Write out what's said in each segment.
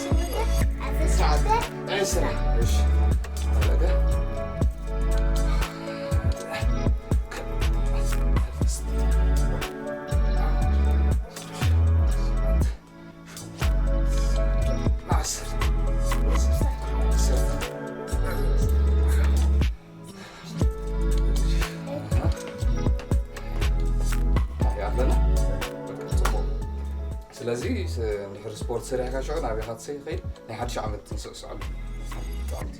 ሸውዓተ፣ ዓሰርተ፣ ዕስራ። ዕስራ። እሺ። ስለዚ እንድሕር ስፖርት ሰሪሕካ ሽዑ ናበይ ኢኻ ትኸይድ? ናይ ሓድሽ ዓመት ንስዕስዐሉ። ጻምቲ።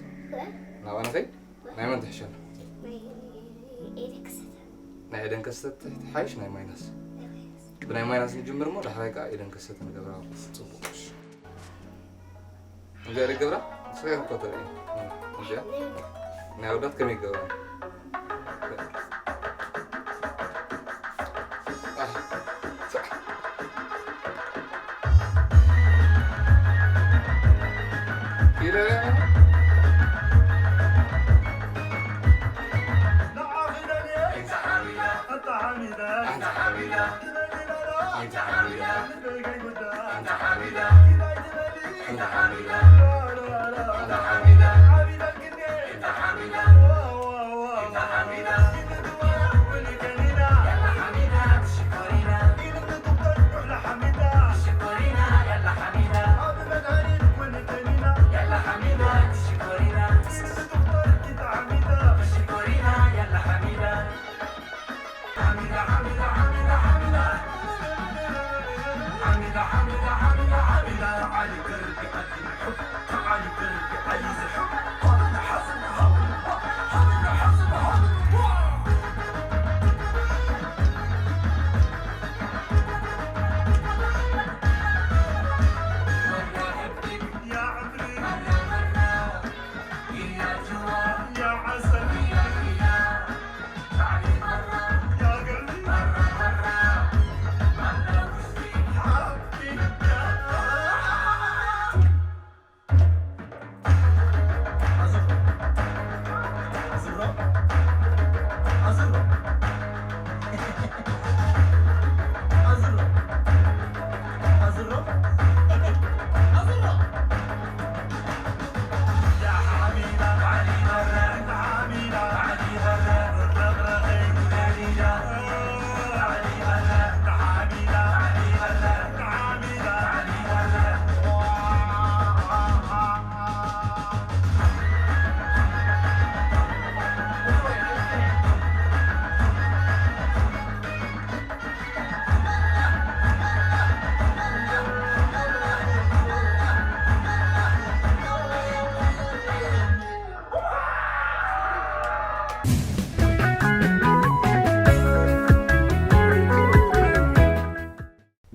ናባና ኸይድ? ናይ መን ትሕሸና? ናይ ኤደን ከሰተ። ናይ ኤደን ከሰተ ትሓይሽ ናይ ማይናስ? ናይ ማይናስ። ብናይ ማይናስ ንጅምር እሞ ዳሕራይ ከኣ ኤደን ከሰተ ንገብራ። ጽቡቕ። እሺ። እንዲያ ርገብራ? ስጋ እኮ ተርኢ። እንዲያ? ናይ ኣወዳት ከመይ ይገብራ?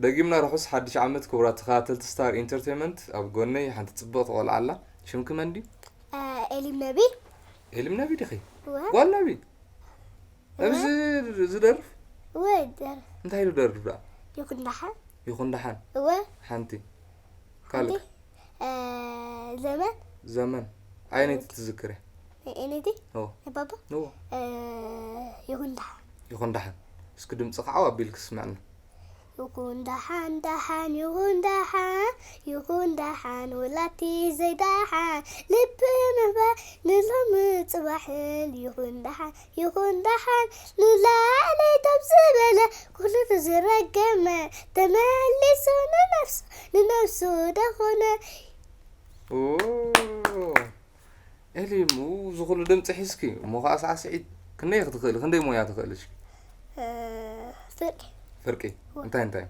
ደጊምና ርሑስ ሓድሽ ዓመት ክቡራት ተኸታተልቲ ስታር ኢንተርቴይመንት። ኣብ ጎነይ ሓንቲ ጽብቕቲ ቆልዓ ኣላ። ሽምኪ መን ድዩ? ኤሊም ነቢ። ኤሊም ነቢ ዲኺ? እወ። ጓል ነቢ? ኣብዚ ዝደርፍ? እወ ይደርፍ። እንታይ ኢሉ ደርፍ ደኣ? ይኹን ደሓን። ይኹን ደሓን። እወ። ሓንቲ። ካልእ? እ፣ ዘመን። ዘመን። ኣየነይቲ ትዝክር እያ? ኤነዲ። ኦ። ናይ ባባ። ኦ። እ፣ ይኹን ደሓን። ይኹን ደሓን። እስኪ ድምፂ ከዓ ኣቢልክ ስምዕና። ይኹን ደሓን ደሓን ይኹን ደሓን ይኹን ደሓን ወላቲ ዘይደሓን ልቢ ምባ ንሎሚ ጽባሕን ይኹን ደሓን ይኹን ደሓን ንላዕሊ ደብ ዝበለ ኩሉ ዝረገመ ተመሊሱ ንነፍሱ ንነፍሱ ደኾነ። ኦ፣ ኤሊም፣ ኡ፣ እዚ ኩሉ ድምፂ ሒዝኪ እሞ ከዓ ሳዕስዒት ክንደይ ክትኽእሊ፣ ክንደይ ሞያ ትኽእሊ? እሺ። እ፣ ፍርቂ። ፍርቂ እንታይ እንታይ?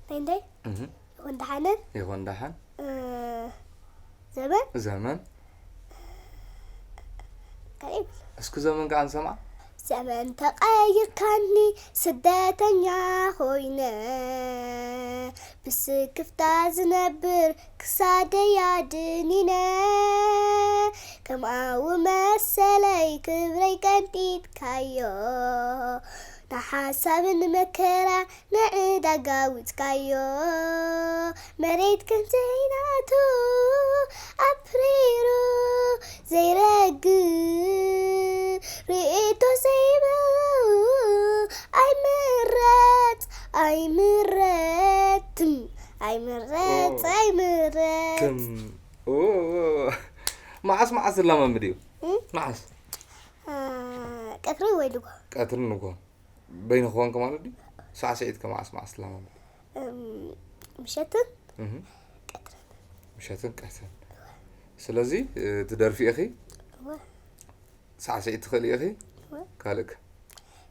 እንታይ እንታይ? እህ፣ ይኹን ደሓንን ይኹን ደሓን። እ፣ ዘመን ዘመን። ካልእ ይብል። እስኪ ዘመን ከዓ ንሰምዓ። ዘመን ተቐይርካኒ ስደተኛ ኮይነ ብስክፍታ ዝነብር ክሳደይ ኣድኒነ ከምኣው መሰለይ ክብረይ ቀንጢጥካዮ ንሓሳብን መከራ ንዕዳጋ ኣውፅካዮ መሬት ከምዘይናቱ ኣፍሪሩ ዘይረግእ ርእይቶ ዘይብሉ ኣይምረፅ ኣይምረፅ ኣይምረፅ ኦ። ኣይምረፅ ትም። ኦ፣ ኦ፣ ኦ። መዓስ መዓስ ዝለማመድ እዩ? እም? መዓስ? እ፣ ቀትሪ ወይ ንጎ ቀትሪ ንጎ በይንኹም ከ ማለት ድዩ? ሳዕስዒት ከ መዓስ መዓስ ትለማመድ? እም፣ ምሸትን እህ። ቀትርን ምሸትን ቀትርን። ስለዚ እ፣ ትደርፊ ኢኺ? እወ ሳዕስዒት ትኽእሊ ኢኺ? እወ ካልእ ከ?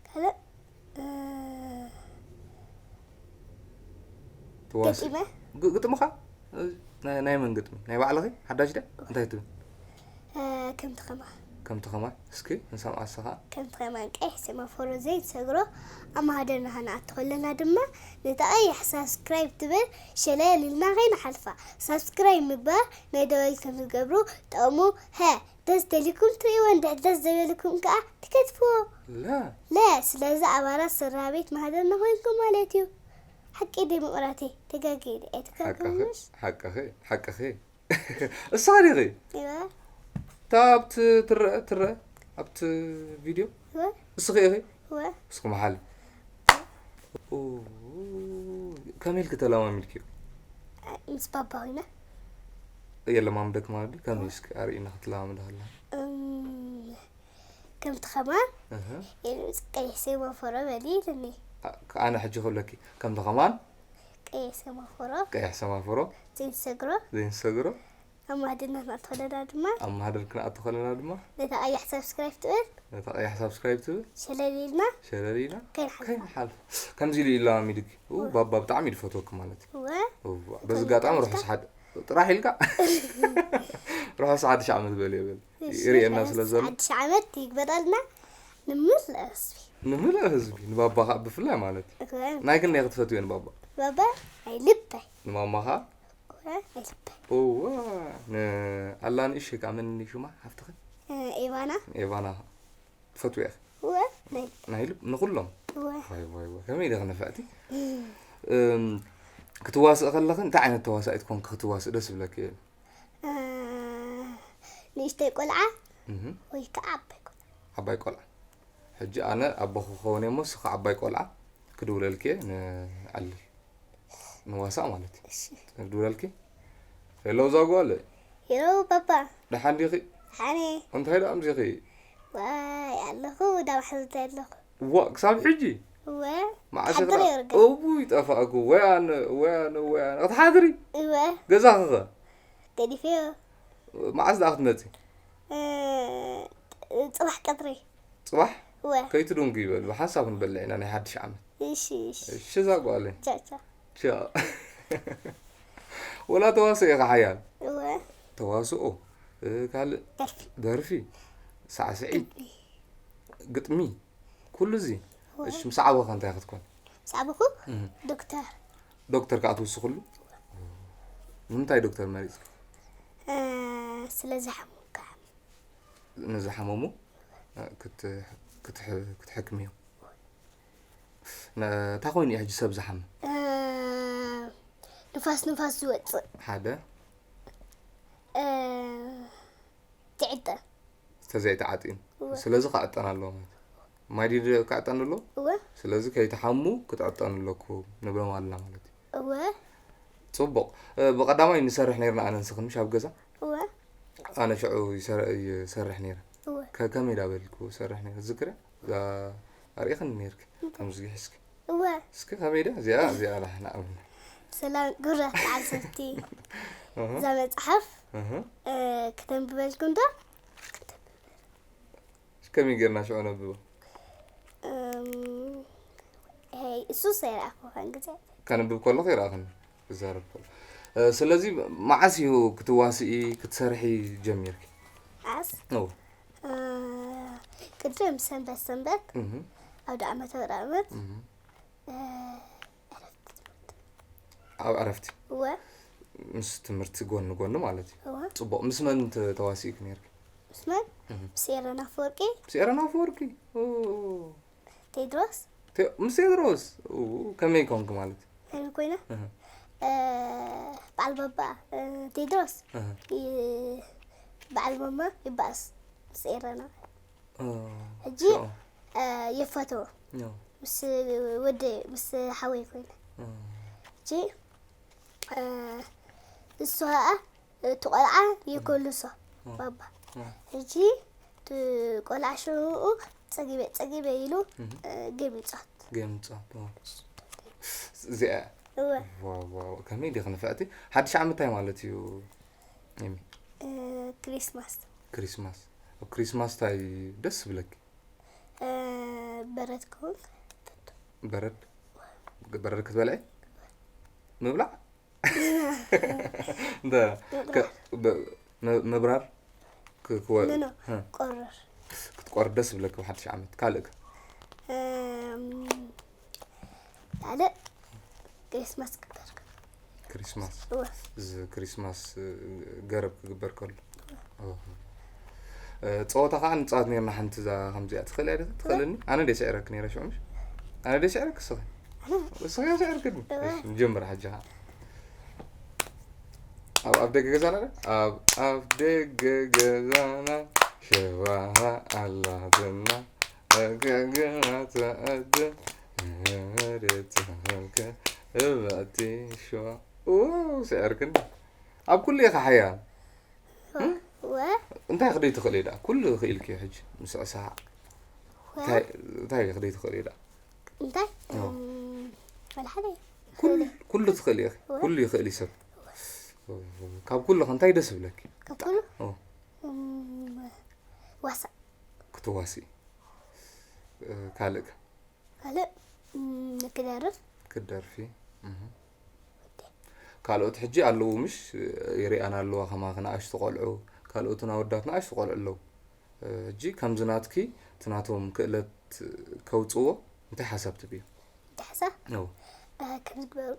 ካልእ እ፣ ትዋስእ? ገጢመ ግ- ግጥምኻ? እ፣ ናይ ናይ መን ግጥሚ? ናይ ባዕልኺ? ሓዳሽ ድያ? እንታይ ትብል? እ፣ ከምቲ ከማ ከምቲ ከማን እስኪ ንሰምዓ ንስኻ። ከምቲ ከማን ቀይሕ ሴማፎሮ ዘይንሰግሮ ኣብ ማህደርና ከነኣቱ ከለና ድማ ነታ ቀያሕ ሳብስክራይብ ትብል ሸለል ኢልና ከይንሓልፋ። ሳብስክራይብ ምግባር ናይ ደወል ከም ዝገብሩ ጠቕሙ። ሀ ደስ ደሊኩም ትርእይዎ እንድሕር ደስ ዘይበልኩም ከዓ ትከትፍዎ። ላ ለ ስለዚ ኣባላት ስድራ ቤት ማህደርና ኮይንኩም ማለት እዩ። ሓቂ ዲሞቅራቴ ተጋጊ ሓቅኺ ኣይተጋግምሽ። ሓቅኺ ሓቅኺ እስኻ ዲኺ እወ እታ ኣብቲ ትረአ ትረአ ኣብቲ ቪድዮ እወ እስኺ ኢኺ እወ እስኪ መሓል ኡ፣ ከመይ ኢልኪ ተለማሚድኪ ምስ ባባ ኮይና የለማምደክ ማለት ድዩ ከመይ እስኪ ኣርእና ክትለማምዳ ከላ እም፣ ከምቲ ከማን እህ ቀይሕ ሴማፎሮ በሊ ኢልኒ። ኣነ ሕጂ ክብለኪ ከምቲ ከማን ቀይሕ ሴማፎሮ ቀያሕ ሰማፍሮ ዘይንሰግሮ ዘይንሰግሮ ኣብ ማህደርና ከነኣቱ ከለና ድማ ኣብ ማህደር ክንኣቱ ከለና ድማ ነታ ቀያሕ ሳብስክራይብ ትብል ነታ ቀያሕ ሳብስክራይብ ትብል ሸለል ኢልና ሸለሊና ከይንሓልፋ። ከይንሓልፍ ከምዚ ኢሉ ኢላማሚድኪ ኡ፣ ባባ ብጣዕሚ እዩ ዝፈትወኪ ማለት እዩ እወ እዋ፣ በዚ ኣጋጣሚ ርሑስ ሓድ ጥራሕ ኢልካ ርሑስ ሓድሽ ዓመት በል የብል ይርእየና ስለ ዘሎ ሓድሽ ዓመት ይግበረልና ንምልእ ህዝቢ ንምልእ ህዝቢ ንባባ ከዓ ብፍላይ ማለት እዩ እወ ናይ ክንደይ ክትፈትዮ ንባባ ባባ ኣይልበይ ንማማ ከዓ እወ ኣይልበይ እዋ ኣላ ንእሽተይ ከዓ መን ሽማ ሓፍትኸ እ፣ ኤቫና ኤቫና ትፈትውያ እወ ናይ ናይ ልብ ንኩሎም እወ ዋይ ዋይ ዋይ ከመይ ኢለ ክነፍዕቲ እም፣ ክትዋስእ ከለኺ እንታይ ዓይነት ተዋሳኢት ኮንኪ ክትዋስእ ደስ ይብለኪ እዩ እ፣ ንእሽተይ ቆልዓ እህ፣ ወይ ከዓ ዓባይ ቆልዓ ዓባይ ቆልዓ ሕጂ ኣነ ኣቦ ክኸውን እየ እሞ እስኻ ዓባይ ቆልዓ ክድውለልኪ እየ ንኣልል ንዋሳእ ማለት እዩ እሺ ክድውለልኪ ሄሎ እዛ ጓል ሄሎ ባባ ደሓን ዲኺ ሓነ እንታይ ደኣ ኣምዚኺ ዋይ ኣለኹ ዳባሕዘተ ኣለኹ ዋ ክሳብ ሕጂ እወ መዓስ ሓድር ኢኽና የውርገ እቡ ይጠፋእኩ ወይ ኣነ ወይ ኣነ ወይ ኣነ ክትሓድሪ እወ ገዛኺኸ ገዲፈዮ መዓስ ደኣ ክትመፂ እ፣ ፅባሕ ቀትሪ ፅባሕ እወ ከይትድንጉ ይበል ብሓንሳብ ክንበልዕ ኢና ናይ ሓድሽ ዓመት እሺ እሺ እሺ እዛ ጓለይ ቻቻ ቻ ወላ ተዋስኦ ኢኻ ሓያል እወ ተዋስኦ እ፣ ካልእ ደርፊ ደርፊ ሳዕስዒት ግጥሚ ኩሉ እዚ እወ እሺ ምስ ዓበኻ እንታይ ክትኮን ሳዕብኹ እህ። ዶክተር ዶክተር ከኣ ትውስኽሉ? ንምንታይ ዶክተር መሪጽ? ስለ ዝሓሙካ። ንዝሓመሙ? ክትሕክም እዮም። እንታይ ኮይኑ እዩ ሕጂ ሰብ ዝሓመ? ንፋስ ንፋስ ዝወፅእ። ሓደ ትዕጠ። ተዘይተዓጢኑ። ስለዚ ክዕጠን ኣለዎ ማለት እዩ። ማይ ድዩ ክዕጠን ኣለዎ? እወ። ስለዚ ከይትሓሙ ክትዕጠኑ ኣለኩም ንብሎም ኣለና ማለት እዩ። እወ። ጽቡቕ። እ፣ ብቐዳማይ ንሰርሕ ነይርና ኣነ ንስኽን ምሽ ኣብ ገዛ? እወ። ኣነ ሽዑ ይሰር-፣ ይሰርሕ ነይረ። እወ። ከ-፣ ከመይ ዳበልኩ ሰርሕ ነይረ? ዝክረ? እዛ ኣርእኽኒ ነይርክ። ከምዚ ሒዝክ። እወ። እስኪ ከመይ ዳ? እዚኣ፣ እዚኣ ላሕ ንኣብልና። ሰላም ክቡራት ተዓዘብቲ። እህ፣ እዛ መጽሓፍ እህ። እ፣ ክተንብበልኩም ዶ? ከመይ ጌርና ሽዑ ነብቦ? እም፣ ሄይ፣ እሱ ሰይራእኩ ኸን ግዜ። ከንብብ ከለኹ ይረኣኽኒ። ክዛረብ ከሎ። እ፣ ስለዚ መዓስ እዩ ክትዋስኢ፣ ክትሰርሒ ጀሚርኪ? ዓስ ኦ፣ እ፣ ቅድም ሰንበት ሰንበት እህ፣ ኣብ ዳዕመት ኣብ ዳዕመት እህ። እ፣ ኣብ ዕረፍቲ? እወ ምስ ትምህርቲ ጎኒ ጎኒ ማለት እዩ። እወ ጽቡቕ። ምስ መን ተ-፣ ተዋሲእኪ ነይርኪ? ምስ መን? እህ። ምስ ኤረን ኣፈወርቂ። ምስ ኤረን ኣፈወርቂ? ኦ፣ ቴድሮስ። ቴ-፣ ምስ ቴድሮስ? ኦ፣ ከመይ ኮንኪ ማለት እዩ? ከመይ ኮይና? እህ። እ፣ በዓል ባባ እ፣ ቴድሮስ እህ። ይ-፣ በዓል ማማ ይባእስ ምስ ኤረና። ኦ፣ ሕጂ ሽዑ። እ፣ የፋተዎ ኖ። ምስ ወደ ምስ ሓወይ ኮይነ። ኦ። ሕጂ እ፣ እሱ ኸዓ እቲ ቆልዓ የኮልሶ ኦ። ባባ። ኦ። ሕጂ እቲ ቆልዓ ሽዑ ጸጊበ ጸጊበ ኢሉ እህ። እ፣ ገሚጻት። ገምጻት፣ ኦ። እዚኣ። እወ ዋው፣ ዋው፣ ከመይ ዲኺ ንፍዕቲ? ሓድሽ ዓመት እንታይ ማለት እዩ? ኤሚ። እ፣ ክሪስማስ። ክሪስማስ። ኣብ ክሪስማስ እንታይ ደስ ዝብለኪ? እ፣ በረድ ክኸውን። በረድ? በረድ ክትበልዒ? ምብላዕ? እንተ-፣ ከ-፣ በ-፣ መ-፣ ምብራር? ክ-፣ ክወ-፣ ኖ፣ ኖ። እ፣ ቆረር። ክትቆርድ ደስ ዝብለኪ ብሓድሽ ዓመት። ካልእ ከ? እም፣ ካልእ ክሪስማስ ክበር። ክሪስማስ። እወ። እዚ ክሪስማስ፣ እ፣ ገረብ ክግበር ከሎ። ኦሆ። እ፣ ጸወታ ከኣ ንጻወት ነርና ሓንቲ እዛ ከምዚኣ። ትኽእልያ ዲኺ? ትኽእልኒ? ኣነ ደይ ስዕረኪ ነይረ ሽዑ ምሽ? ኣነ ደይ ስዕረኪ እስኺ? እስኺ እያ ስዕርክኒ? እወ። እሺ፣ ንጀምር ሕጂ ኸኣ። ኣብ ኣፍ ደገ ገዛና ዶ? ኣብ ኣፍ ደገ ገዛና ሸባኻ ኣላትና፣ ኣገግና ትዕድም፣ መሬት ትኽልከ፣ እባእቲ ሸዋ። ው፣ ስዕርክኒ። ኣብ ኩሉ ኢኻ ሓያል። እም? ወ እንታይ ክደይ ትኽእሊ ደኣ? ኩሉ ክኢልኪ ሕጂ ምስዕሳዕ። ወ እንታይ፣ እንታይ ክደይ ትኽእሊ ደኣ? እንታይ ኦ። እም፣ ወላ ሓደ ኩል-፣ ኩሉ ትኽእሊ ኢኺ። ወ ኩሉ ይኽእል እዩ ሰብ። ካብ ኩሉ ከ እንታይ ደስ ይብለኪ? ካብ ኩሉ ኦ። እም፣ ዋሳ ክትዋሲ። እ፣ ካልእ ከ? ካልእ እም፣ ክደርፍ ክትደርፊ። እህ። ካልኦት ሕጂ ኣለዉ ምሽ? ይሪኣና ኣለዋ ከማኺ ንኣሽቱ ቆልዑ። ካልኦትን ኣወዳት ንኣሽቱ ቆልዑ ኣለዉ። እ፣ ሕጂ ከምዚ ናትኪ እቲ ናቶም ክእለት ከውጽዎ እንታይ ሓሳብ ትብዮ? ዳሕሳ ነው። እ፣ ከም ዝግበሩ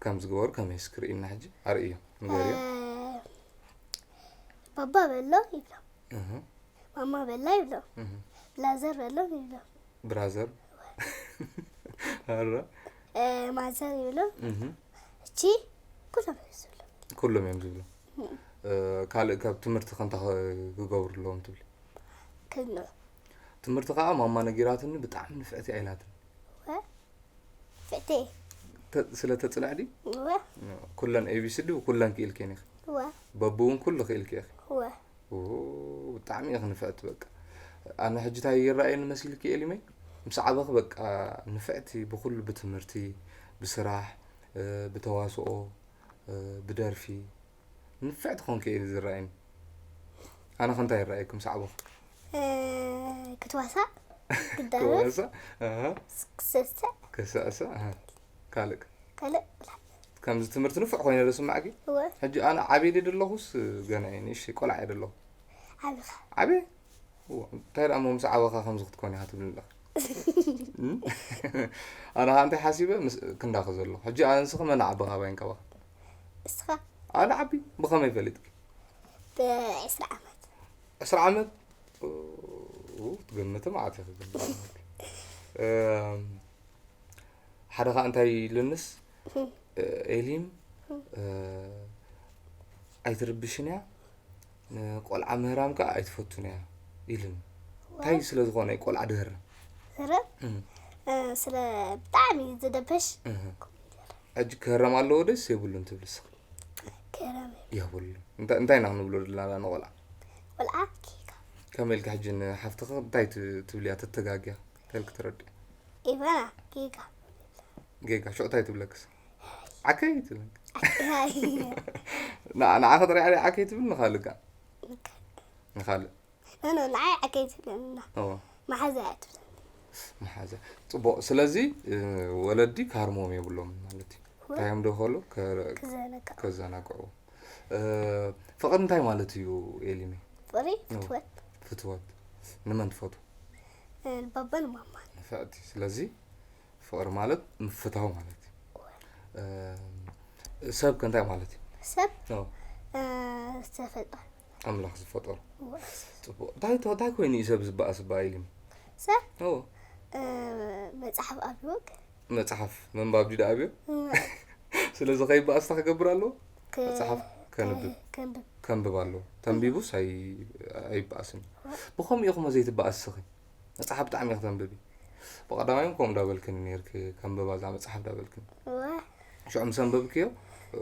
ከም ዝግበሩ ከመይ እስኪ ርእይና ሕጂ ኣርእዮ። ንገርዮ። እ፣ ባባ በሎ ይብሎ። እህ፣ ማማ በላ ይብሎ። እህ። ብላዘር በሎ ይብሎ። ብራዘር። ኣረ። እ፣ ማዘር ይብሎ። እህ። እቺ ኩሎም እዮም ዝብሎ። ኩሎም እዮም ዝብሎ። እ፣ ካልእ ካብ ትምህርቲ ከ እንታይ ክገብሩ ኣለዎም ትብሊ? ክብሎ ትምህርቲ ከኣ ማማ ነጊራትኒ ብጣዕሚ ንፍዕቲ ኣይላትን። ወ ፍዕቴ ተ-፣ ስለ ተጽንዕ ድዩ? ወ ኩለን ኤ ቢ ሲ ዲ ኩለን ክኢልክን ኢኺ። ወ በቡ እውን ኩሉ ክኢልኪ ኢኺ። ወ ኦ፣ ብጣዕሚ ኢኺ ንፍዕቲ በቃ። ኣነ ሕጂ እንታይ ይረኣየኒ መሲልኪ ኤሊመይ? ምስ ዓበኺ በቃ ንፍዕቲ ብኩሉ ብትምህርቲ፣ ብስራሕ፣ እ፣ ብተዋስኦ፣ እ፣ ብደርፊ ንፍዕቲ ኮንኪ እየ ዝረኣየኒ። ኣነ ከ እንታይ ይረኣየኪ ምስ ዓበኺ? እ፣ ክትዋሳእ ክዳወስ ክዋሳእ፣ ኣሃ፣ ክሰሰዕ ክስዕስዕ፣ ኣሃ። ካልእ ከ? ካልእ ከምዚ ትምህርቲ ንፉዕ ኮይነ ዶ ስማዕኪ? እወ ሕጂ ኣነ ዓብየ ድየ ደለኹስ ገና እየ ንእሽተይ ቆልዓ እየ ደለኹ? ዓብኻ ዓብየ? እዋ፣ እንታይ ደኣ እሞ ምስ ዓበኻ ከምዚ ክትኮን ኢኻ ትብልኒ ኣለኻ? እም? ኣነ ኸዓ እንታይ ሓሲበ ምስ ክንዳኺ ዘለኹ። ሕጂ ኣነ ንስኺ መን ዓቢ ካባይን ካባኺ? እስኻ? ኣነ ዓቢ። ብኸመይ ፈሊጥኪ? ብዕስራ ዓመት። ዕስራ ዓመት? ኡ፣ ትግምቲ መዓት ኢኺ ግን። እም፣ ሓደ ኸዓ እንታይ ኢሉንስ፣ እ፣ ኤሊም፣ እ፣ ኣይትርብሽን እያ፣ ንቆልዓ ምህራም ከኣ ኣይትፈቱን እያ ኢሉኒ። እንታይ ስለ ዝኾነ እዩ ቆልዓ ድህረም? ዝህረም? እም። እ፣ ስለ ብጣዕሚ እዩ ዝደበሽ። እህ። ሕጂ ክህረም ኣለዎ ደስ የብሉን ትብሊ እስኺ? ክህረም እዩ። የብሉን። እንታይ፣ እንታይ ኢና ክንብሎ ዘለና ንቆልዓ? ቆልዓ ጌጋ። ከመይ ኢልካ ሕጂ ንሓፍትኺ እንታይ ት-፣ ትብልያ፣ ተተጋግያ? እንታይ ኢልኪ ትረድእ? ኢቫና፣ ጌጋ። ጌጋ፣ ሽዑ እንታይ ትብለክስ? ዓከይ ትብለክ። ዓከይ። ንዓ-፣ ንዓኺ ጥራይ ዓከይ ትብል ንኻልእ ከ? ንኻልእ። ንኻልእ። ኖ፣ ኖ፣ ንዓይ ዓከይ ትብለና። ኦ። መሓዛ እያ ትብለና። መሓዛ። ጽቡቕ። ስለዚ፣ እ፣ ወለዲ ክሃርምዎም የብሎም ማለት እዩ። ወ-፣ እንታይ እዮም ዶ ከሎ? ከ-፣ ክዘናግዑ። ከዘናግዑ። እ፣ ፍቕሪ እንታይ ማለት እዩ ኤሊመይ? ፍቕሪ ኖ። ፍትወት። ፍትወት። ንመን ትፈትዉ? እ፣ ንባባን ማማን። ንፍዕቲ። ስለዚ ፍቕሪ ማለት ምፍታው ማለት እዩ። እወ። እ፣ ሰብ ከ እንታይ ማለት እዩ? ሰብ፣ ኦ። እ፣ ዝተፈጠረ። ኣምላኽ ዝፈጠሮ። እወ። ጽቡቕ። እንታይ ተ-፣ እንታይ ኮይኑ እዩ ሰብ ዝበኣስ እባ ኢልም? ሰብ፣ ኦ። እ፣ መጽሓፍ ኣብልወግ። መጽሓፍ ምንባብ ድዩ ደኣ ኣብዮ? እወ። ስለዚ ከይበኣስ እንታይ ክገብር ኣለዎ? ከ-፣ መጽሓፍ ከንብብ። ከንብብ። ከንብብ ኣለዎ። ተንቢቡስ ኣይ-፣ ኣይበኣስን እዩ። እወ። ብኸምኡ ኢኹም ዘይትበኣስ እስኺ። መጽሓፍ ብጣዕሚ ኢኺ ተንብቢ። ብቐዳማዮም ከምኡ እንዳበልክኒ ነይርኪ፣ ከንብባ እዛ መጽሓፍ እንዳበልክኒ። እወ። ሽዑ ምስ ኣንበብክዮ፣ እ፣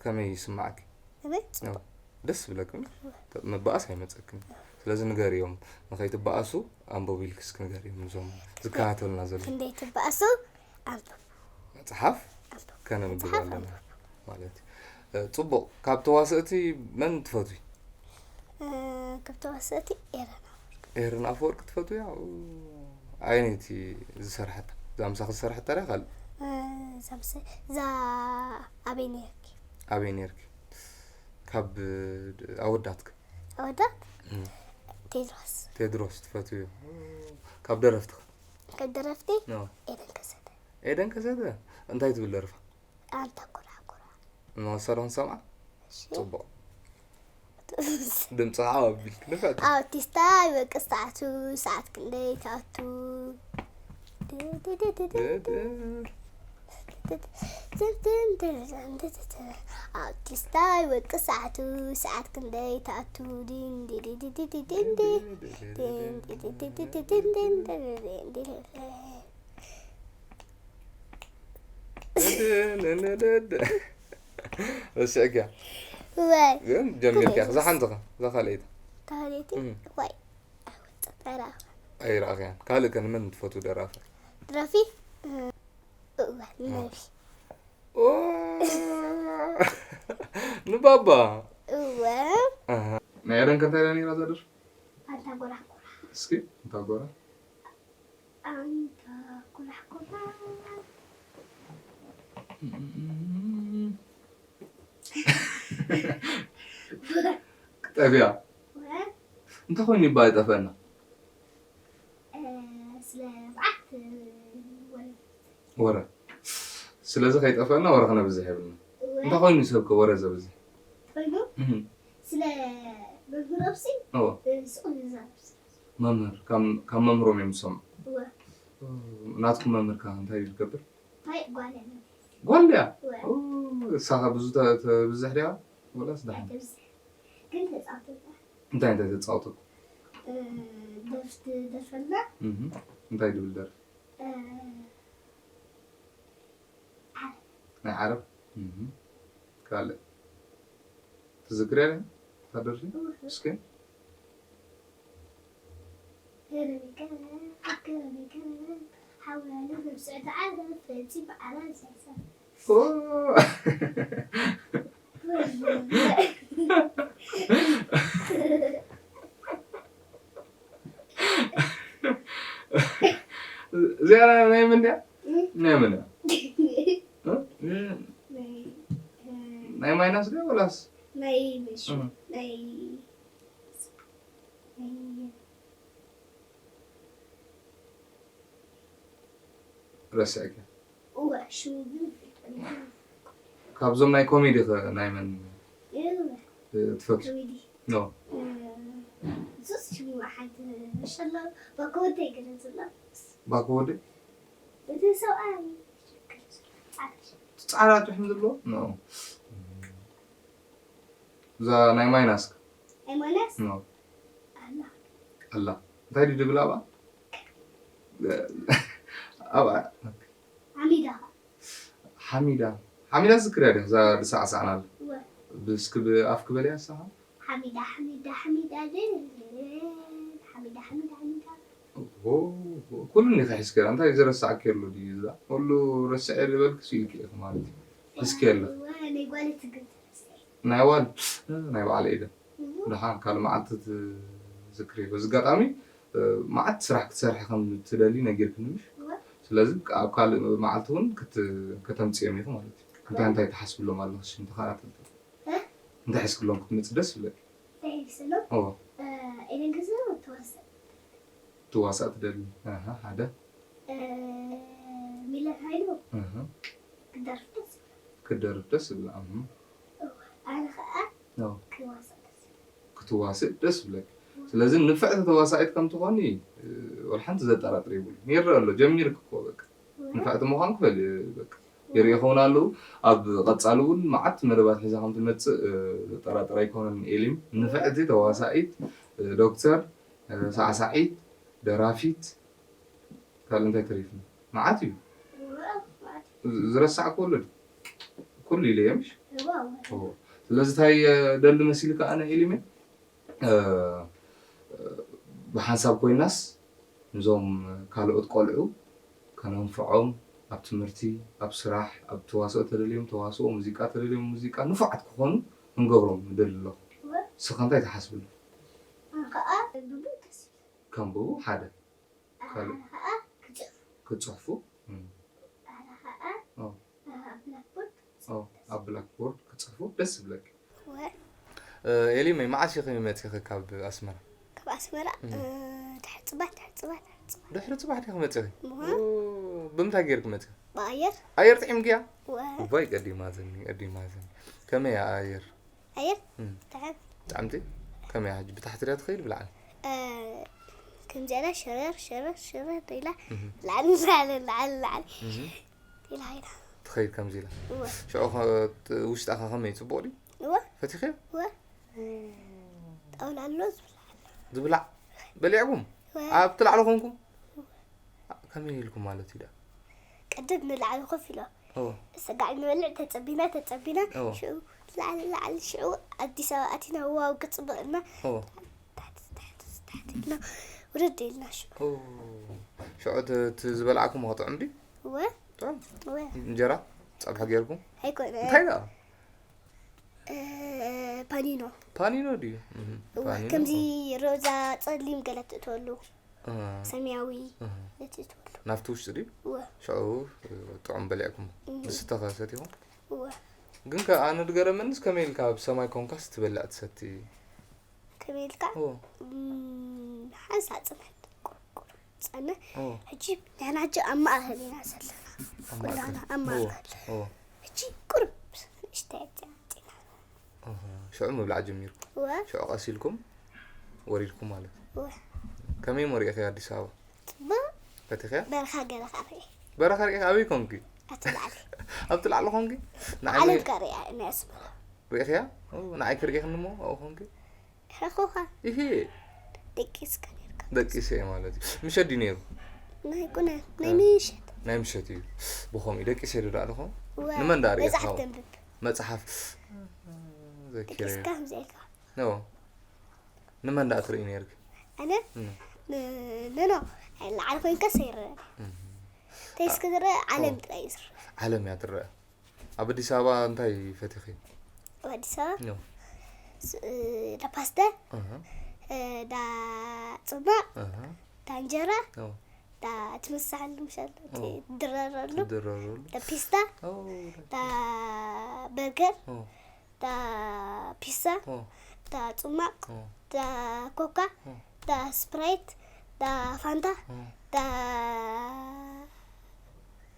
ከመይ ይስማዓኪ? ከመይ? ጽቡቕ። ደስ ይብለክን? እወ። ምብኣስ ኣይመጸክን። ስለዚ ንገርዮም፣ ንኸይትበኣሱ ኣንብቡ ኢልኪ እስኪ ንገርዮም፣ ነዞም ዝከታተሉና ዘለዉ። ክንደይ ትበኣሱ ኣንብቡ። መጽሓፍ ኣንብቡ። ከነንብብ መጽሓፍ ኣለና ኣንብቡ። ማለት እዩ። እ፣ ጽቡቕ። ካብ ተዋሰእቲ መን ትፈትዊ? እ፣ ካብ ተዋሰእቲ ኤረን ኣፈወርቂ። ኤረን ኣፈወርቂ ትፈትውያ? ኡ፣ ኣየነይቲ ዝሰርሐታ? እዛ ምሳኺ ዝሰርሐታ ድያ ካልእ? እ፣ እዛ ምስ-፣ እዛ ኣበይ ነይርኪ? ኣበይ ነይርኪ? ካብ፣ እ፣ ኣወዳትኪ? ኣወዳት? እም። ቴድሮስ። ቴድሮስ ትፈትውዮ? ኡ፣ ካብ ደረፍትኺ? ካብ ደረፍቲ? ኖ። ኤደን ከሰተ። ኤደን ከሰተ? እንታይ ትብል ደርፋ? ኣንታ ኮራኩራ። ንወሰዶ ክንሰምዓ? እሺ። ጽቡቕ። ድምጺ ከዓ ኣቢልክ ንፍዕቲ። ኣውቲስታ ይወቅስ ሰዓቱ፣ ሰዓት ክንደይ ትኣቱ? ኣውቲስታ ይወቅስ ሰዓቱ፣ ሰዓት ክንደይ ትኣቱ? ዲን ዲን ዲን ዲን ዲን ዲን ዲን ዲን ዲን ዲን ዲን ዲን ዲን ዲን ዲን ዲን ዲን ዲን። ረሲዕክያ። ወይ። ግን ጀሚርክያ። እዛ ሓንቲ ኸ? እዛ ካልኣይቲ? ካልኣይቲ? እም። ወይ። ኣይወጽእ፣ ኣይረኣኽን። ኣይረኣኽያን። ካልእ ከ ንመን ትፈትው ደራፊ? ደራፊ? እም፣ እወ፣ እ። ነቢ። ኦ! ንባባ? እወ። ኣሃ። ናይ ኤረን ከ እንታይ ኢላ ነይራ እዛ ደርፊ? ኣንታ ጎራጎራ። እስኪ፣ ኣንታ ጎራ። ኣንታ ኩላሕኩላ። ጠፍያ። ወረ? እንተኾይኑ ይባ ይጠፈና። እ፣ ስለ መዓት ወረ። ወረ። ስለዚ ከይጠፈና ወረ ክነብዝሕ የብልና። ወረ? እንታይ ኮይኑ ሰብ ከ ወረ ዘብዝሕ? ኮይኑ? እህ። ስለ መምህሮምሲ? እዎ። ስቕ ዝዛረብ ስለ። መምህር፣ ካብ፣ ካብ መምህሮም እዮም ዝሰምዑ። እወ። እ፣ ናትኩም መምህር ከ እንታይ እዩ ዝገብር? እንታይ ጓል እያ መምህር። ጓል ድያ? እወ። እ፣ እሳ ከ ብዙ ተ-፣ ተብዝሕ ድያ? ወላስ ደሓን? ኣይተብዝሕ። ግን ተጻውተልና። እንታይ እንታይ ተጻውቱ? እ፣ ደርፊ ትደርፈልና። እህ። እንታይ ድብል ደርፊ? እ፣ ዓረብ። ናይ ዓረብ? እህ። ካልእ? ትዝክርያ ዲኺ እታ ደርፊ? እስኪ። ገረመይ፣ ገረመይ፣ ገረመይ፣ ገረመይ፣ ሓውያለ መብስዕቲ ዓረብ ፈጺሙ ዓረብ ዘይሰ-። ኦ! እዚኣ ናይ መን ድያ? እም? ናይ መን እያ? እ? ናይ፣ እ፣ ናይ ማይናስ ድያ ወላስ? ናይ መሹ፣ እ። ናይ፣ ናይ ረሲዐኪ? እወ ሽሙ ግን ይፈልጠኒ። ካብዞም ናይ ኮሜዲ ኸ ናይ መን እወ እ፣ ትፈትዩ? ኮሜዲ ኖ። እ፣ እሱስ ሽሙ ሓንቲ ሸሎ ባኮ ወደይ ገለ ዘሎ። ባኮ ወደይ? እቲ ሰብኣይ ጻዕዳ። ጻዕዳ ጭሕሚ ዘለዎ? ኖ። እዛ ናይ ማይናስ ከ? ሃይማኖት ኖ። ኣላ። ኣላ። እንታይ ድዩ ድብል ኣብኣ? ኣብኣ። ሓሚዳ። ሓሚዳ። ሓሚዳ ዝክርያ ድያ? እዛ ድሳዕሳዕናል። እወ ብስክ ብኣፍ ክበልያ ኣሳኻ? ሓሚዳ ሓሚዳ ሓሚዳ ደን ሓሚዳ ሓሚዳ ሓሚዳ። ኦ፣ ኩሉ እንዲኻ ሒዝከ እንታይ ዝረሳዕኪ ኣሎ ድዩ? እዛ ኩሉ ረስዐ ዝበልክ ስኢልኪ ኢኺ ማለት እዩ። ሒዝኪ ኣለኺ። እወ ናይ ጓል ትግል ትመስል። ናይ ዋል ናይ በዓል ኤደን። ደሓን ካልእ መዓልቲ ትዝክሪ። በዚ ኣጋጣሚ እ፣ መዓት ስራሕ ክትሰርሒ ከም ትደሊ ነጊርክኒ ምሽ? እወ ስለዚ ኣብ ካልእ መዓልቲ እውን ክት- ከተምፅዮም ኢኹ ማለት እዩ። እንታይ እንታይ ትሓስብሎም ኣለኽሽ ንተኸታተልቲ? እ? እንታይ ሒዝክሎም ክትመፅእ ደስ ይብለኪ? ተሄድስሎ እዎ። ኤደን ገዛ ተዋሰ ትዋሳእ ትደሊ? ኣሃ፣ ሓደ ሚለን ሃይሉ ኣሃ፣ ክደርፍ ደስ ይብል። ክትደርፍ ደስ ይብላ። ኣሃ። ኣነ ከዓ እዎ። ክዋሰ ደስ ይብል። ክትዋስእ ደስ ይብለኪ። ስለዚ ንፍዕቲ ተዋሳኢት ከም ትኾኒ እ፣ ወላ ሓንቲ ዘጠራጥር የብሉን። ይረአ ኣሎ ጀሚርክ እኮ በቃ ንፍዕቲ ምዃን ክፈል በቃ ይርኢ ይኸውን ኣለዉ። ኣብ ቀጻሊ እውን መዓት መደባት ሒዛ ከም ትመጽእ እ፣ ዘጠራጥር ኣይኮነን። ኤሊም ንፍዕቲ ተዋሳኢት እ፣ ዶክተር እ፣ ሳዕሳዒት ደራፊት ካልእ እንታይ ተሪፍና? መዓት እዩ። እወ፣ ማለት ዝ- ዝረሳዕኩ ኣሎ ድዩ? ኩሉ ኢለ እየ ምሽ? እወ፣ እወ። እዎ። ስለዚ እንታይ እ፣ ደሊ መሲልካ ኣነ ኤሊሜ እ፣ እ፣ ብሓንሳብ ኮይናስ ንዞም ካልኦት ቆልዑ ከነንፍዖም ኣብ ትምህርቲ፣ ኣብ ስራሕ፣ ኣብ ተዋስኦ ተደልዮም ተዋስኦ፣ ሙዚቃ ተደልዮም ሙዚቃ ንፉዓት ክኾኑ ክንገብሮም ንደሊ ኣለኹ። እወ። ንስኻ እንታይ ትሓስብሉ? ኣነ ከዓ ብቡን ደስ ይብል። ከንብቡ ሓደ ካልእ ኣነ ከዓ ክፅሕፉ። ክፅሕፉ እም፣ ኣነ ከዓ ኦ፣ ኣብ ብላክቦርድ ኦ፣ ኣብ ብላክቦርድ ክፅሕፉ ደስ ይብለኪ። ወ እ፣ ኤሊመይ መዓስ ኢኺ መፂኺ ካብ ኣስመራ? ካብ ኣስመራ እም። እ፣ ድሕሪ ፅባሕ ድሕሪ ፅባሕ ድሕሪ ፅባሕ ድሕሪ ፅባሕ ዲኺ መፂኺ? እሞ ኦ፣ ብምንታይ ገይርኪ መፂኺ? ብኣየር ኣየር ጥዒምክያ? ወ እዋይ ቀዲማትኒ ቀዲማትኒ። ከመይ እያ ኣየር? ኣየር እም። ትሕት ጥዕምቲ? ከመይ እያ ሕጂ ብታሕቲ ድያ ትኸይድ ብላዕሊ? እ፣ ከምዚኣ ኢላ ሸረር ሸረር ሸረር ኢላ እህ፣ ላዕሊ ላዕሊ ላዕሊ ላዕሊ እህ። ኢላ ኢላ ትኸይድ ከምዚ ኢላ። እወ ሽዑ ኸ ውሽጣኻ ከመይ ጽቡቕ ድዩ? እወ ፈቲኽዮ? እወ ጣውላ ኣሎ ዝብላዕ ኣሎ ዝብላዕ በሊዕኩም? እወ ኣብቲ ላዕሊ ኮንኩም? ከመይ ኢልኩም ማለት እዩ ዳ? ቅድም ንላዕሊ ኮፍ ኢሎ ኦ፣ ሰጋዕ ንበልዕ ተጸቢና ተጸቢና ኦ። ሽዑ ላዕሊ ላዕሊ ሽዑ ኣዲስ ኣበባ ኣቲና ዋው ክጽብቕና ኦ፣ ታሕቲ ታሕቲ ታሕቲ ኢልና ውርድ ኢልና ሽዑ ኦ። ሽዑ እቲ እቲ ዝበላዕኩም ክጥዕም ድዩ? እወ ጥዑም? እወ እንጀራ? ጸብሒ ጌርኩም? ኣይኮነ እንታይ ደኣ? እ፣ ፓኒኖ ፓኒኖ ድዩ? እህ፣ እወ ፓኒኖ። ከምዚ ሮዛ ጸሊም ገለ ትእትወሉ እ፣ ሰማያዊ እህ። ትእትወሉ ናብቲ ውሽጢ ድዩ? እወ ሽዑ ጥዑም በሊዕኩም። እህ። ዝስተ ከ ሰቲኹም? እወ ግን ከ ኣነ ድገረመንስ ከመይ ኢልካ ኣብ ሰማይ ኮንካስ ትበልዕ ትሰቲ? ከመይ ኢልካ ኦ፣ እም፣ ሓንሳ ጽንሐት ቁርቁር ጸንሕ ኦ፣ ሕጂ ንሕና ሕጂ ኣብ ማእኸል ኢና ዘለና ኣብ ኩላና ማእከል። ኣብ ኦ፣ ማእኸል ኦ። ሕጂ ቁርብ ንእሽተይ ጸንሕና ኣሃ፣ ሽዑ ምብላዕ ጀሚርኩም። እወ ሽዑ ቀስ ኢልኩም ወሪድኩም ማለት እዩ። እወ ከመይ እሞ ርኢኽዮ ኣዲስ ኣበባ? ጽቡቕ ፈቲኽያ? በረኻ ገለ ካብ ርኤ በረኻ ርኢኻ ኣበይ ኮንኪ? ኣቲ ላዕሊ ኣብቲ ላዕሊ ኮንኪ? ንዓይ ዓለም ከ ርያ ናይ ኣስመራ ርኢኽያ? ኦ፣ ንዓይ ክርኢኽኒ እሞ ኣብኡ ኮንኪ? ረኹኻ ኢሂ፣ ደቂስካ ነርካ ደቂሰ እየ ማለት እዩ። ምሸት ድዩ ነይሩ? ናይ ቁነ ናይ ምሸት ናይ ምሸት እዩ። ብኸምኡ ደቂሰ ዶ ደኣ ኣለኹ? እወ ንመን ደኣ ርኢኻ? መጽሓፍ ተንብብ መጽሓፍ ዘኪረ ደቂስካ ከምዚ ኢልካ ኖ ንመን ደኣ ትርኢ ነይርክ? ኣነ እም። ን- ንኖ ላዕሊ ኮይንካ ሰይረ እም። ተይስክ ዝረአ ዓለም ጥራይ እዩ ዝረአ ዓለም እያ ትረአ። ኣብ ኣዲስ ኣበባ እንታይ ፈቲኺ? ኣብ ኣዲስ ኣበባ ኖ ስ- እ፣ ዳ ፓስተ ኣሃ። እ፣ ዳ ጽማቕ ኣሃ። ዳ እንጀራ ኖ ዳ ትምሳሓሉ ምሻል እቲ ኦ። ድረረሉ ትድረረሉ። ዳ ፒስታ ኦ። ዳ በርገር ኦ። ዳ ፒሳ ኦ። ዳ ጽማቕ ኦ። ዳ ኮካ ኦ። ዳ ስፕራይት ዳ ፋንታ ኦ። ዳ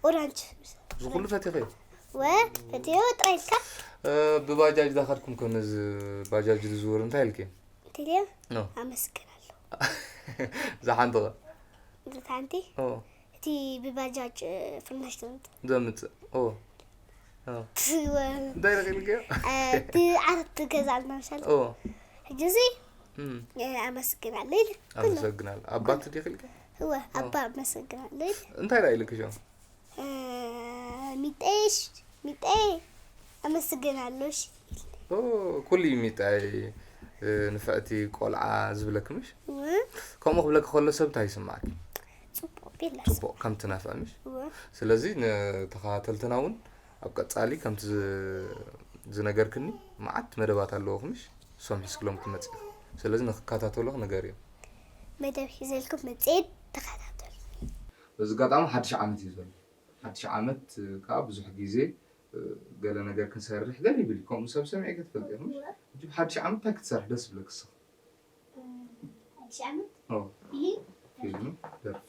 ኦራንጅ። እዚ ኩሉ ፈቲኸ? ወ ፈትዮ ጥራይ ኢልካ? ብባጃጅ ዳኸድኩም ከ ነዚ ባጃጅ ዝዝውር እንታይ ኢልክ? ትልዮ ኖ። ኣመስግናለሁ። ዝሓንትኸ? ዝታንቲ ኦ እቲ ብባጃጅ ፍርናሽ ትምጥ ዘምፅእ ኦ ኦ። ወ እንታይ ኢልክ? እቲ ዓራት ገዛ ኣልና ምሻል ኦ ሕጂ እዚ እም፣ ኣመስግናለሁ ኢል ኩሉ ኣመሰግናለሁ። ኣባት ዲኺ ኢልክ? እወ ኣባ ኣመሰግናለሁ ኢል እንታይ ዳ ኢልክ ሸው? ሚጠሽ ሚጠይ ኣመስግናለሁ እሺ። ኦ፣ ኩሉ እዩ ሚጣይ፣ እ፣ ንፍዕቲ ቆልዓ ዝብለክ ምሽ? እወ ከምኡ ክብለክ ከሎ ሰብ እንታይ ይስማዓክ? ጽቡቅ ቢላ ጽቡቅ ከም ትናፍዕ ምሽ? እወ ስለዚ ንተኸታተልትና እውን ኣብ ቀጻሊ ከምቲ ዝ- ዝነገርክኒ መዓት መደባት ኣለዎ ምሽ? እሶም ሒዝክሎም ክትመጽእ ኢኺ። ስለዚ ንክከታተሉ ንገር እዮም። መደብ ሒዘልኩም መጽሔት ተኸታተሉ። በዚ ኣጋጣሚ ሓድሽ ዓመት እዩ ዘሎ። ሓድሽ ዓመት ከዓ ብዙሕ ግዜ እ፣ ገለ ነገር ክንሰርሕ ገለ ይብል እዩ። ከምኡ ሰብ ሰሚዐ ክትፈልጥ ኢኹም። ሕጂ ብሓድሽ ዓመት እንታይ ክትሰርሕ ደስ ይብለክ እስኺ? ሓድሽ ዓመት ኦ፣ ፊልም ፊልም፣ ደርፊ፣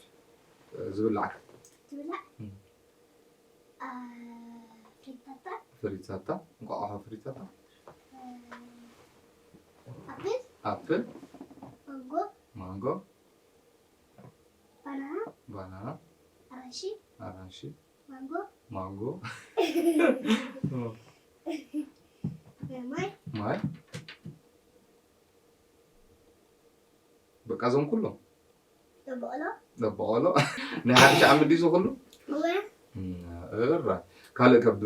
እ፣ ዝብላዕ ትብላዕ እም። ፍሪታታ ፍሪታታ፣ እንቋቑሖ ፍሪታታ፣ ኣፕል ኣፕል፣ ማንጎ ማንጎ፣ ባናና ባናና፣ ኣራንሺ ኣራንሺ፣ ማንጎ ማንጎ፣ ማይ ማይ። በቃ እዞም ኩሎም ደበቆሎ ደበቆሎ ናይ ሓድሽ ዓመት ድዩ እዚ ኩሉ? እወ እራ ካልእ ከብ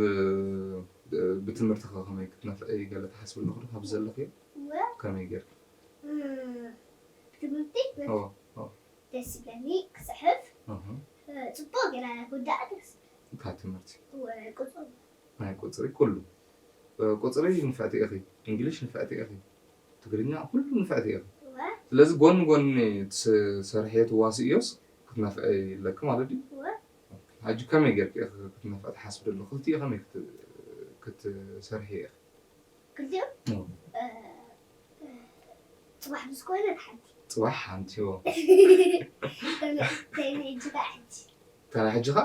ብትምህርቲ ከ ከመይ ክትነፍዒ ገለ ትሓስቢ ኣለኹ ዶ? ካብ ዘለኽዮ እወ ከመይ ጌርኪ? ትምህርቲ ኦ፣ ኦ፣ ደስ ይብለኒ ክፅሕፍ እህ፣ ፅቡቅ ገይረ ክውዳእ ደስ እንታይ ትምህርቲ? እወ ቁፅሩ ናይ ቁፅሪ ኩሉ። ቁፅሪ ንፍዕቲ ኢኺ፣ እንግሊሽ ንፍዕቲ ኢኺ፣ ትግርኛ ኩሉ ንፍዕቲ ኢኺ። እወ ስለዚ ጎኒ ጎኒ ትሰርሕዮ ትዋስእዮስ ክትነፍዒ ኣለኪ ማለት ድዩ? እወ ሕጂ ከመይ ጌርኪ ኢኺ ክትነፍዒ ትሓስቢ ደሎ? ክልቲኡ ከመይ ክት- ክትሰርሒ ኢኺ? ክልቲኦም እም። እ፣ እ፣ ፅባሕ ምስ ኮይነ ሓንቲ ፅባሕ ሓንቲ ዎ ተይነ ሕጂ ከዓ ሕጂ ተና ሕጂ ኸ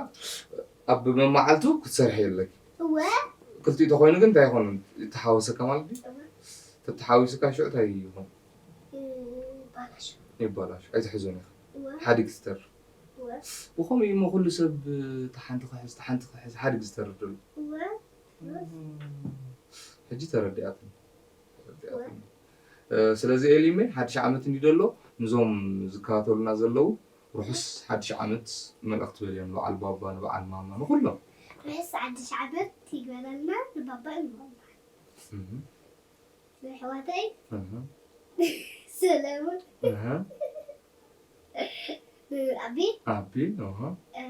ኣብ መማዓልቱ ክትሰርሒ ኣለኪ። እወ ክልቲኡ ተኮይኑ ግን እንታይ ይኾን? ይተሓወሰካ ማለት ድዩ? እወ ተተሓዊስካ ሽዑ እንታይ ይኾን? እ፣ ባላሽ ይባላሽ ኣይትሕዞን ኢኻ። እወ ሓዲግ ዝተርፍ እወ ብኸምኡ እዩ እሞ ኩሉ ሰብ ተሓንቲ ክሕዝ ተሓንቲ ክሕዝ ሓዲግ ዝተርፍ ደሎ። እወ ሕጂ ተረዲኣትኒ። ተረዲኣትኒ። እ፣ ስለዚ ኤሊመ ሓድሽ ዓመት እንዲ ደሎ ንዞም ዝከታተሉና ዘለዉ ርሑስ ሓድሽ ዓመት መልእኽቲ በልዮም ንበዓል ባባ ንበዓል ማማ ንኹሎም። ርሑስ ሓድሽ ዓመት ይግበረልና ንባባ ንማማ እህ፣ ንኣሕዋተይ እህ፣ ሰለሙን እህ፣ ንኣቢ ኣቢ እህ፣ እ፣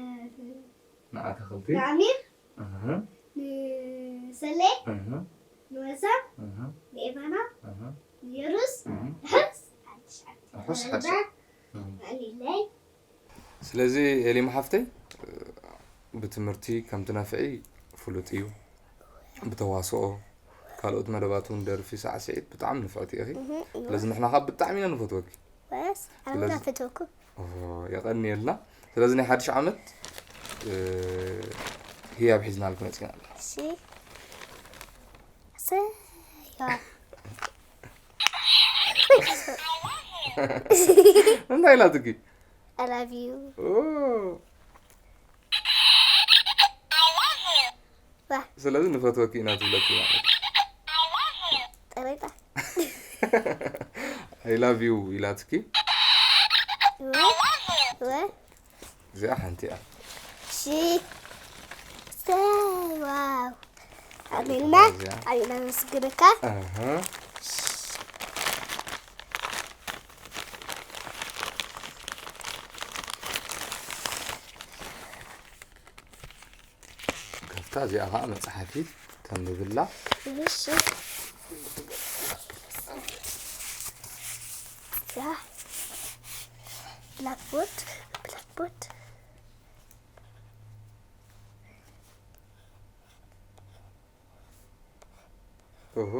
ንኣትኽልቲ ንኣሚር እህ፣ ንሰሌ እህ፣ ንወሳም እህ፣ ንኤቫና እህ፣ ንየሩስ እህ። ርሑስ ሓድሽ ዓመት ርሑስ ሓድሽ ይግበረልና። እህ። ኣሚለይ ስለዚ ኤሊም ሓፍተይ ብትምህርቲ ከም ትነፍዒ ፍሉጥ እዩ። ብተዋስኦ ካልኦት መደባት እውን ደርፊ ሳዕስዒት ብጣዕሚ ንፍዕቲ ኢኺ። ስለዚ ንሕና ካብ ብጣዕሚ ኢና ንፈትወኪ። ወስ ኣነ ስለዚ- ፈተኩ ኦ፣ የቐንየልና። ስለዚ ናይ ሓድሽ ዓመት እ፣ ህያብ ሒዝናልኪ መፂና ኣለና። እሺ ሰያ እንታይ ኢላትኪ? I love you ኦ፣ ዋ ስለዚ ንፈትወኪ ኢና ትብለኪ ማለት እዩ። ጠረጣ I love you ኢላትኪ። ወ ወ እዚኣ ሓንቲ እያ። ሺ ሰይ ዋው ኣሜልና ኣሜና ነመስግነካ ኣሃ። ከፍታ እዚኣ ከዓ መፅሓፊ ተንብብላ። እሺ ያ ብላክቦርድ ብላክቦርድ ኦሆ።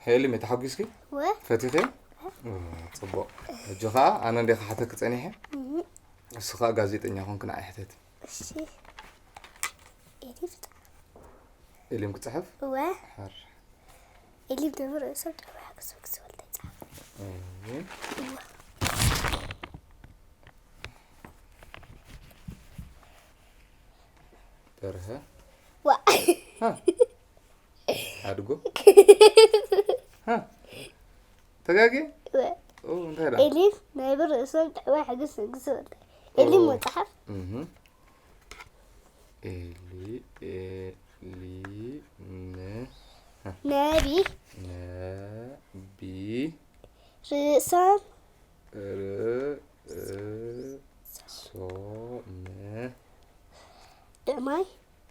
ሄሊ መተሓጒስኪ ወ ፈቲኺ? ጽቡቕ። ሕጂ ኸኣ ኣነ እንደ ክሓተክ ጸኒሐ። እሱ ኸኣ ጋዜጠኛ ኾንክ ንዓይ ሕተት። እሺ። ኤሊፍ። ኤሊም ክጽሕፍ? እወ። ሓር። ኤሊም ደብረ ርእሶም ጨዋያ ክስብ ክስበል ተጻፍ። እሺ። እወ። በርሀ። ዋ። ሃ። ኣድጎ። ሃ። ተጋጌ? ወ። ኦ፣ እንታይ ደኣ? ኤሊፍ ናይ ብር ርእሶም ጨዋያ ሕግስ ሕግስ ወልደ። ኤሊም ኦ። መጽሓፍ። እህ። ኤሊ፣ ኤሊ፣ ነ-፣ ነቢ። ነቢ። ርእሶም። ር-፣ እ-፣ ሶም። ደማይ።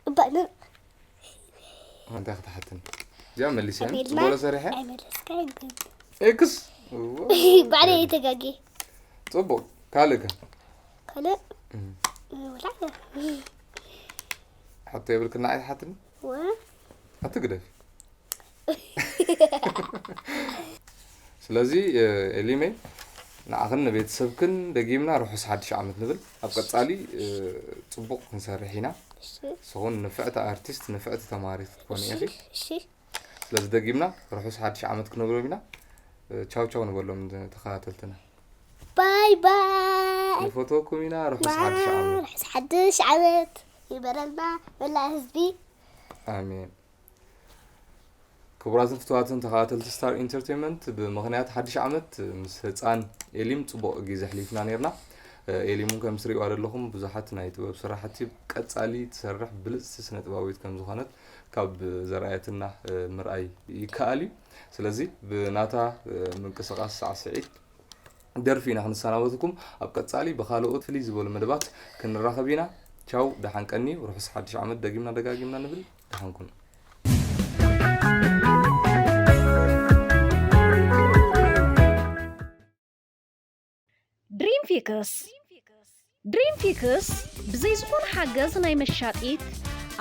እባእነ። እንታይ ክትሓትን? እዚኣ መሊሰ። ኣሜልና። ቦሎ ሰሪሐ? ኣይመለስካይ ግን። ኤክስ? እዎ። ባዕለ የተጋጌ። ጽቡቕ። ካልእ ከ? ካልእ? እም። ወላ። ሕቶ የብልክና ኣይትሓትን? ወ? ኣትግደፊ። ስለዚ፣ እ፣ ኤሊመይ፣ ንዓኽን ንቤተሰብክን ደጊምና ርሑስ ሓድሽ ዓመት ንብል። ኣብ ቀጻሊ፣ እ፣ ጽቡቕ ክንሰርሕ ኢና። እሺ። ንስኹን ንፍዕቲ ኣርቲስት፣ ንፍዕቲ ተማሃሪት ክትኮኒ እሺ፣ ኢኺ። እሺ። ስለዚ ደጊምና ርሑስ ሓድሽ ዓመት ክንብሎም ኢና። እ፣ ቻው ቻው ንበሎም ተኸታተልትና። ባይ ባይ። ንፈትወኩም ኢና። ርሑስ ሓድሽ ዓመት። ርሑስ ሓድሽ ዓመት ይበረልና መላእ ህዝቢ። ኣሜን። ክቡራትን ፍቱዋትን ተኸታተልቲ ስታር ኢንተርቴይንመንት፣ ብምኽንያት ሓድሽ ዓመት ምስ ህፃን ኤሊም ፅቡቕ ግዜ ኣሕሊፍና ነይርና። ኤሊም እውን ከም ትሪእዋ ዘለኹም ብዙሓት ናይ ጥበብ ስራሕቲ ቀፃሊ ትሰርሕ ብልፅቲ ስነ ጥበባዊት ከም ዝኾነት ካብ ዘርኣየትና ምርኣይ ይከኣል እዩ። ስለዚ ብናታ ምንቅስቓስ ሳዕስዒት ደርፊ ኢና ክንሰናበትኩም። ኣብ ቀጻሊ ብኻልኦት ፍልይ ዝበሉ መደባት ክንራኸብ ኢና። ቻው፣ ደሓን ቀንዩ። ርሑስ ሓድሽ ዓመት ደጊምና ደጋጊምና ንብል። ደሓን ኩኑ። ድሪም ፊክስ። ድሪም ፊክስ ብዘይ ዝኾነ ሓገዝ ናይ መሻጢት፣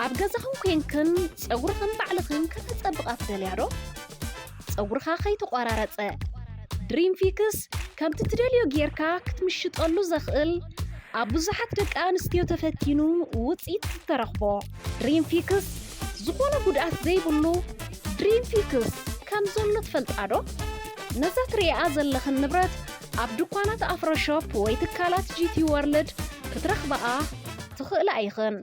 ኣብ ገዛኽን ኮንክን ጸጉርኽን ባዕልኽን ከተጸብቓ ትደልያ ዶ? ጸጉርኻ ከይተቖራረጸ። ድሪም ፊክስ ከምቲ ትደልዮ ጌርካ ክትምሽጠሉ ዘኽእል፣ ኣብ ብዙሓት ደቂ ኣንስትዮ ተፈቲኑ ውጽኢት ዝተረኽቦ። ድሪም ፊክስ ዝኾነ ጉድኣት ዘይብሉ ድሪም ፊክስ ከም ዘሎ ትፈልጣ ዶ? ነዛ ትርእያ ዘለኽን ንብረት ኣብ ድኳናት ኣፍሮ ሾፕ ወይ ትካላት ጂ ቲ ወርልድ ክትረኽባኣ ትኽእላ ኢኽን።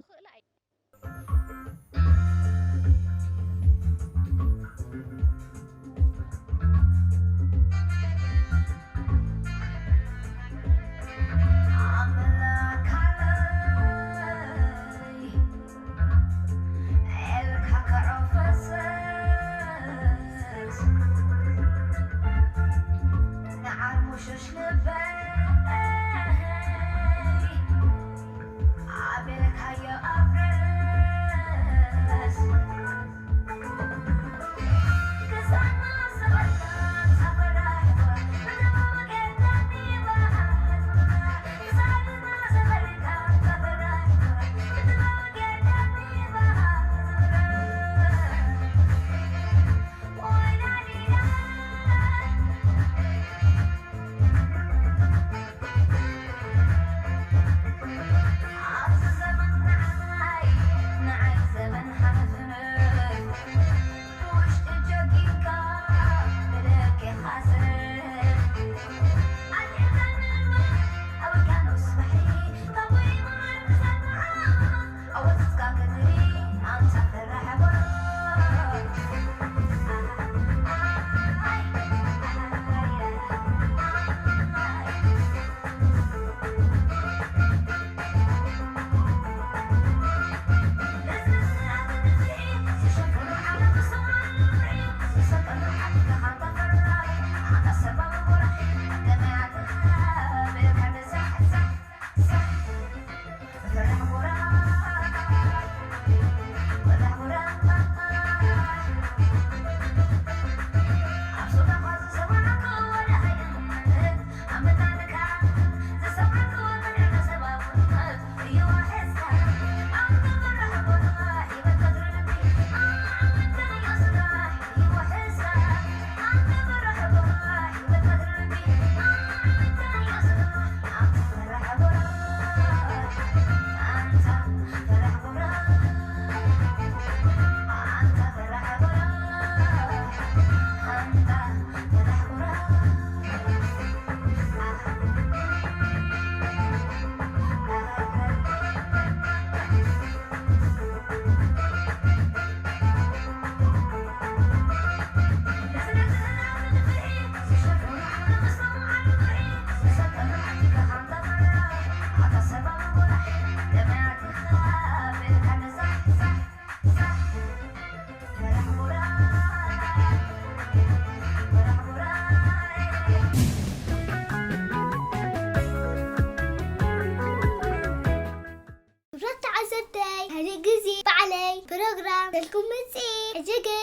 ክልኩም ምጺ። ሕጂ ግን